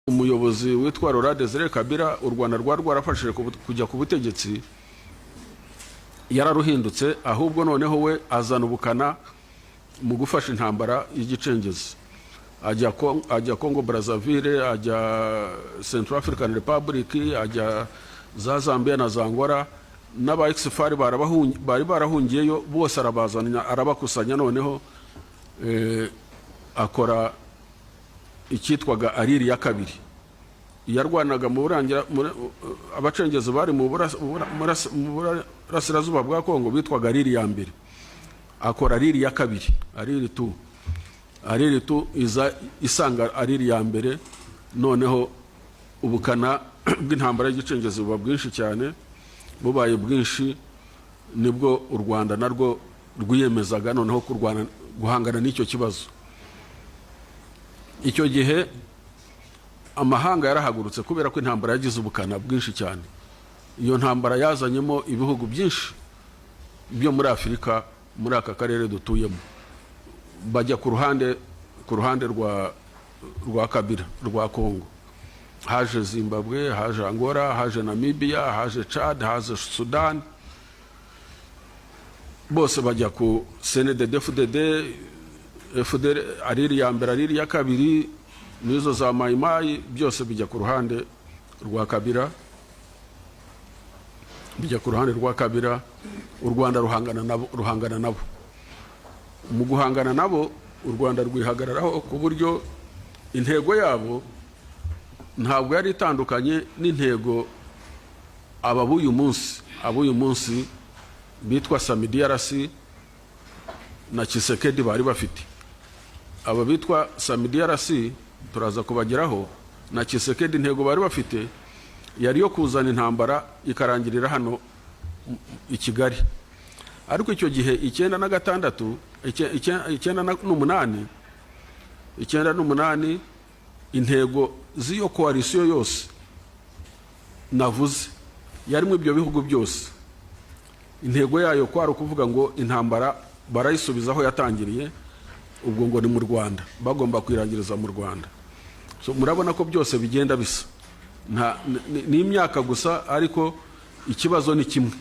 Umuyobozi witwa Laurent Desire Kabila u Rwanda rwari rwarafashije kujya ku butegetsi yararuhindutse, ahubwo noneho we azana ubukana mu gufasha intambara y'igicengezi, ajya Congo Brazzaville, ajya Central African Republic, ajya za Zambia na za Angola, n'aba ex-FAR bari barahungiyeyo bose arabazana, arabakusanya. Noneho akora icyitwaga ALIR ya kabiri yarwanaga mu burangira abacengezi bari mu burasirazuba bwa Kongo bitwaga ALIR ya mbere. Akora ALIR ya kabiri, ALIR two. ALIR two iza isanga ALIR ya mbere. Noneho ubukana bw'intambara y'igicengezi buba bwinshi cyane. Bubaye bwinshi nibwo u Rwanda narwo rwiyemezaga noneho kurwana, guhangana n'icyo kibazo. Icyo gihe amahanga yarahagurutse kubera ko intambara yagize ubukana bwinshi cyane. Iyo ntambara yazanyemo ibihugu byinshi byo muri Afurika, muri aka karere dutuyemo, bajya ku ruhande rwa Kabila, rwa Kongo. Haje Zimbabwe, haje Angola, haje Namibia, haje Chad, haje Sudan, bose bajya ku CNDD FDD, FDR, ALIR ya mbere, ALIR ya kabiri, n'izo za Mayimayi, byose bijya ku ruhande rwa Kabila, bijya ku ruhande rwa Kabila. U Rwanda ruhangana nabo, ruhangana nabo. Mu guhangana nabo, u Rwanda rwihagararaho ku buryo intego yabo ntabwo yari itandukanye n'intego aba b'uyu munsi bitwa SAMIDRC na Tshisekedi bari bafite. Aba bitwa SAMIDRC turaza kubageraho na Tshisekedi, intego bari bafite yari yo kuzana intambara ikarangirira hano i Kigali. Ariko icyo gihe 96, 98, 98, intego z'iyo coalition yose navuze yarimo ibyo bihugu byose, intego yayo kwari ukuvuga ngo intambara barayisubiza aho yatangiriye, ubwo ngo ni mu Rwanda, bagomba kwirangiriza mu Rwanda. So, murabona ko byose bigenda bisa, ni imyaka gusa, ariko ikibazo ni kimwe.